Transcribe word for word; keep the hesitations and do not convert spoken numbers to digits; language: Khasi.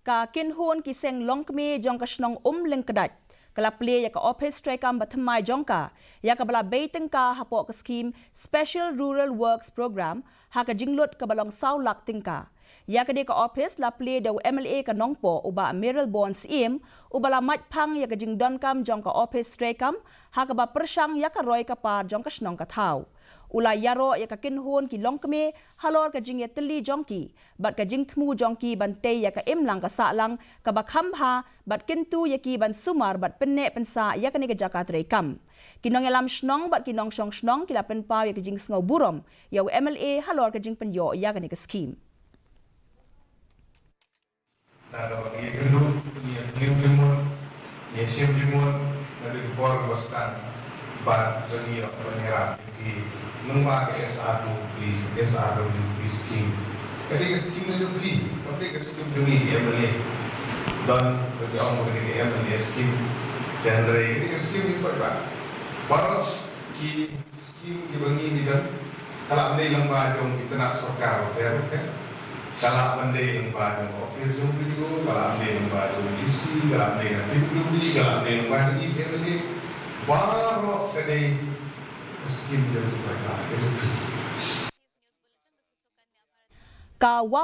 Ka kynhun ki seng longkmie jong ka shnong Umlyngkdait ka la plie ïa ka ophis treikam ba thymmai jong ka, ïa kaba la bei tyngka hapoh ka skhim Special Rural Works Programme ha ka jinglut kaba long saw lak tyngka. Ïa kane ka ophis la plie da u M L A ka Nongpoh, u Bah Mayralborn Syiem, uba la mait phang ïa ka jingdonkam jong ka ophis treikam ha kaba pyrshang ïa ka roi ka par jong ka shnong ka thaw. U la ïaroh ïa ka kynhun ki longkmie halor ka jingïatylli jong ki bad ka jingthmu jong ki ban tei ïa ka imlang ka sahlang kaba kham bha bad kyntu ïa ki ban sumar bad pynneh pynsah ïa kane ka jaka treikam. Ki nongïalam shnong bad ki nongshong shnong ki la pynpaw ïa ka jingsngew burom ïa u M L A halor ka jingpynïoh ïa kane ka skhim. Naba ngi ïakynduh, ngi ïa klim jingmut, ngi ïa shim jingmut, naduh ki por kiba sdang, bad ba ngi ïoh ban ïarap ïa ki lyngba ka S R W P, S R W P scheme. Ka dei ka scheme jong phi, kam dei ka scheme jong ngi ki M L A. Don ba ki ong ba ka dei ka M L A scheme, te hynrei ka dei ka scheme jong phi paidbah. Baroh ki scheme kiba ngi ngi don, ka lah ban dei lyngba jong ki tnat sorkar bapher bapher. Ka lah ban dei lyngba jong ka ophis jong B D O, ka lah ban dei lyngba jong D C, ka lah ban dei na P W D, ka lah ban dei lyngba jong ki M L A. Baroh ka dei ka scheme jong ki paidbah, ka jong phi. Ka